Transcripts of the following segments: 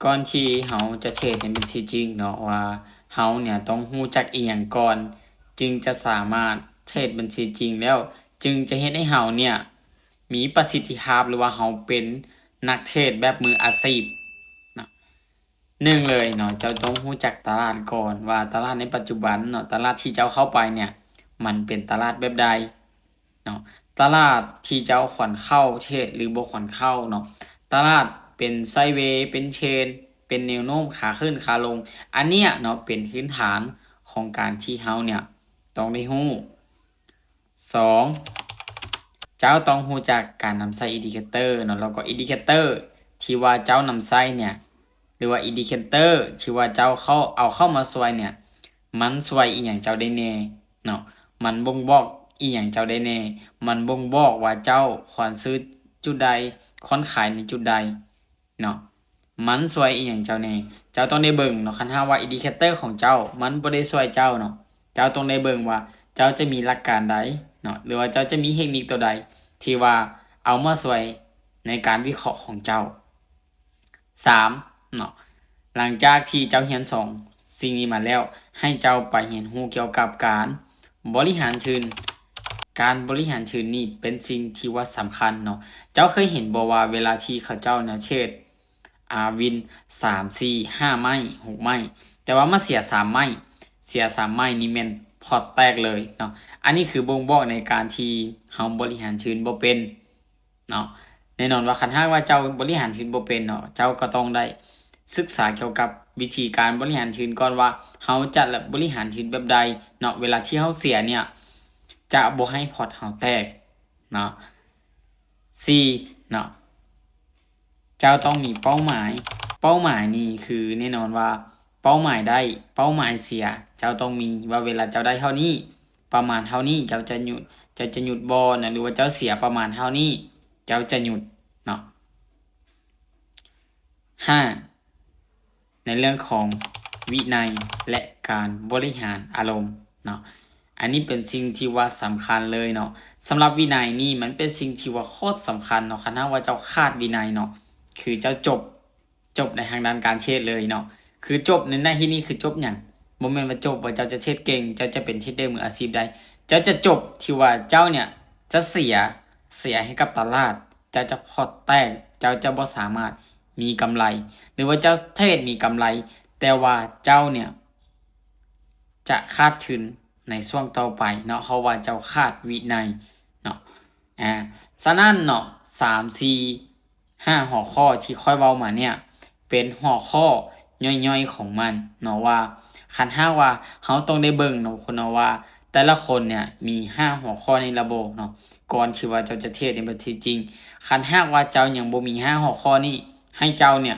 ກ່ອນທີ່ເຮົາຈະເທຣດໃນບັນຊີຈິງເນາະ ວ່າເຮົາເນຍຕ້ອງຮູ້ຈັກອີ່ຫຍັງກ່ອນ ຈຶ່ງຈະສາມາດເທຣດບັນຊີຈິງ ແລ້ວຈຶ່ງຈະເຮັດໃຫ້ເຮົາເນຍມີປະສິດທິພາບ ຫຼືວ່າເຮົາເປັນນັກເທຣດແບບມືອາຊີບເນາະ. ໜຶ່ງເລີຍເນາະ ເຈົ້າຕ້ອງຮູ້ຈັກຕະຫຼາດກ່ອນ ວ່າຕະຫຼາດໃນປັດຈຸບັນເນາະ ຕະຫຼາດທີ່ເຈົ້າເຂົ້າໄປເນຍ ມັນເປັນຕະຫຼາດແບບໃດເນາະ ຕະຫຼາດທີ່ເຈົ້າຄວນເຂົ້າເທຣດ ຫຼື ບໍ່ຄວນເຂົ້າເນາະ ຕະຫຼາດເປັນໄຊເວ ເປັນເທຣນ ເປັນແນວໂນ້ມຂາຂຶ້ນຂາລົງ ອັນເນຍເນາະ ເປັນພື້ນຖານຂອງການທີ່ເຮົາເນຍຕ້ອງໄດ້ຮູ້. ສອງ ເຈົ້າຕ້ອງຮູ້ຈັກການນຳໃຊ້ອິນດິເຄເຕີເນາະ ແລ້ວກໍອິນດິເຄເຕີທີ່ວ່າເຈົ້ານຳໃຊ້ເນຍ ຫຼືວ່າອິນດິເຄເຕີທີ່ວ່າເຈົ້າເຂົ້າ ເອົາເຂົ້າມາຊ່ວຍເນຍ ມັນຊ່ວຍອີ່ຫຍັງເຈົ້າໄດ້ແດ່ເນາະ ມັນບົ່ງບອກອີ່ຫຍັງເຈົ້າໄດ້ແດ່ ມັນບົ່ງບອກວ່າເຈົ້າຄວນຊື້ຈຸດໃດ ຄວນຂາຍໃນຈຸດໃດ ເນາະ ມັນຊ່ວຍອີ່ຫຍັງເຈົ້າແດ່ ເຈົ້າຕ້ອງໄດ້ເບິ່ງເນາະ. ຄັນຫາກວ່າອິນດິເຄເຕີຂອງເຈົ້າມັນບໍ່ໄດ້ຊ່ວຍເຈົ້າເນາະ ເຈົ້າຕ້ອງໄດ້ເບິ່ງວ່າເຈົ້າຈະມີຫຼັກການໃດເນາະ ຫຼືວ່າເຈົ້າຈະມີເທັກນິກຕົວໃດທີ່ວ່າເອົາມາຊ່ວຍໃນການວິເຄາະຂອງເຈົ້າ. ສາມເນາະ ຫຼັງຈາກທີ່ເຈົ້າຮຽນສອງສິ່ງນີ້ມາແລ້ວ ໃຫ້ເຈົ້າໄປຮຽນຮູ້ກ່ຽວກັບການບໍລິຫານທຶນ. ການບໍລິຫານທຶນນີ້ເປັນສິ່ງທີ່ວ່າສຳຄັນເນາະ. ເຈົ້າເຄີຍເຫັນບໍ່ວ່າເວລາທີ່ເຂົາເຈົ້ານະເທຣດ ອາ ວິນ ສາມ ສີ່ ຫ້າ ໄມ້ ຫົກ ໄມ້ ແຕ່ວ່າມາເສຍ ສາມ ໄມ້ ເສຍ ສາມ ໄມ້ນີ້ແມ່ນພອດແຕກເລີຍເນາະ. ອັນນີ້ຄືບົ່ງບອກໃນການທີ່ເຮົາບໍລິຫານທຶນບໍ່ເປັນເນາະ. ແນ່ນອນວ່າຄັນຫາກວ່າເຈົ້າບໍລິຫານທຶນບໍ່ເປັນເນາະ ເຈົ້າກໍຕ້ອງໄດ້ສຶກສາກ່ຽວກັບວິທີການບໍລິຫານທຶນກ່ອນວ່າ ເຮົາຈະບໍລິຫານທຶນແບບໃດເນາະ ເວລາທີ່ເຮົາເສຍເນຍ ຈະບໍ່ໃຫ້ພອດເຮົາແຕກເນາະ. ສີ່ເນາະ ເຈົ້າຕ້ອງມີເປົ້າໝາຍ. ເປົ້າໝາຍນີ້ຄືແນ່ນອນວ່າເປົ້າໝາຍໄດ້ ເປົ້າໝາຍເສຍ ເຈົ້າຕ້ອງມີວ່າເວລາເຈົ້າໄດ້ເທົ່ານີ້ ປະມານເທົ່ານີ້ ເຈົ້າຈະຢຸດ ເຈົ້າຈະຢຸດບໍ່ນະ ຫຼືວ່າເຈົ້າເສຍປະມານເທົ່ານີ້ ເຈົ້າຈະຢຸດເນາະ. ຫ້າ ໃນເລື່ອງຂອງວິໄນ ແລະ ການບໍລິຫານອາລົມເນາະ. ອັນນີ້ເປັນສິ່ງທີ່ວ່າສຳຄັນເລີຍເນາະ. ສຳລັບວິໄນນີ້ມັນເປັນສິ່ງທີ່ວ່າໂຄດສຳຄັນເນາະ. ຄັນຫາກວ່າເຈົ້າຂາດວິໄນເນາະ ຄືເຈົ້າຈົບ ຈົບໃນທາງດ້ານການເທຣດເລີຍເນາະ. ຄືຈົບໃນ ໃນທີ່ນີ້ຄືຈົບຫຍັງ? ບໍ່ແມ່ນວ່າຈົບວ່າເຈົ້າຈະເທຣດເກັ່ງ ເຈົ້າຈະເປັນເທຣດເດີມືອາຊີບໄດ້. ເຈົ້າຈະຈົບທີ່ວ່າເຈົ້າເນຍຈະເສຍ ເສຍໃຫ້ກັບຕະຫຼາດ ເຈົ້າຈະພອດແຕກ ເຈົ້າຈະບໍ່ສາມາດມີກຳໄລ ຫຼືວ່າເຈົ້າເທຣດມີກຳໄລ ແຕ່ວ່າເຈົ້າເນຍຈະຂາດທຶນໃນຊ່ວງຕໍ່ໄປເນາະ ເພາະວ່າເຈົ້າຂາດວິໄນເນາະ. ອາ ສະນັ້ນເນາະ ສາມ ສີ່ ຫ້າຫົວຂໍ້ທີ່ຂ້ອຍເວົ້າມາເນຍ ເປັນຫົວຂໍ້ຍ່ອຍໆຂອງມັນເນາະ ວ່າຄັນຫາກວ່າເຮົາຕ້ອງໄດ້ເບິ່ງເນາະ ຄົນເນາະ ວ່າແຕ່ລະຄົນເນຍມີຫ້າຫົວຂໍ້ນີ້ລະບໍ່ເນາະ ກ່ອນທີ່ວ່າເຈົ້າຈະເທຣດໃນບັນຊີຈິງ. ຄັນຫາກວ່າເຈົ້າຍັງບໍ່ມີຫ້າຫົວຂໍ້ນີ້ ໃຫ້ເຈົ້າເນຍ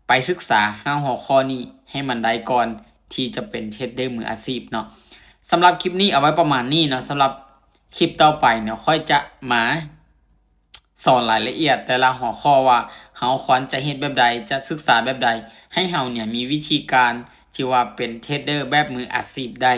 ໄປສຶກສາຫ້າຫົວຂໍ້ນີ້ໃຫ້ມັນໄດ້ກ່ອນທີ່ຈະເປັນເທຣດເດີມືອາຊີບເນາະ. ສຳລັບຄລິບນີ້ເອົາໄວ້ປະມານນີ້ເນາະ. ສຳລັບຄລິບຕໍ່ໄປເນາະ ຂ້ອຍຈະມາ ສອນລາຍລະອຽດແຕ່ລະຫົວຂໍ້ວ່າເຮົາຄວນຈະເຮັດແບບໃດ ຈະສຶກສາແບບໃດ ໃຫ້ເຮົາເນຍມີວິທີການທີ່ວ່າເປັນເທຣດເດີແບບມືອາຊີບໄດ້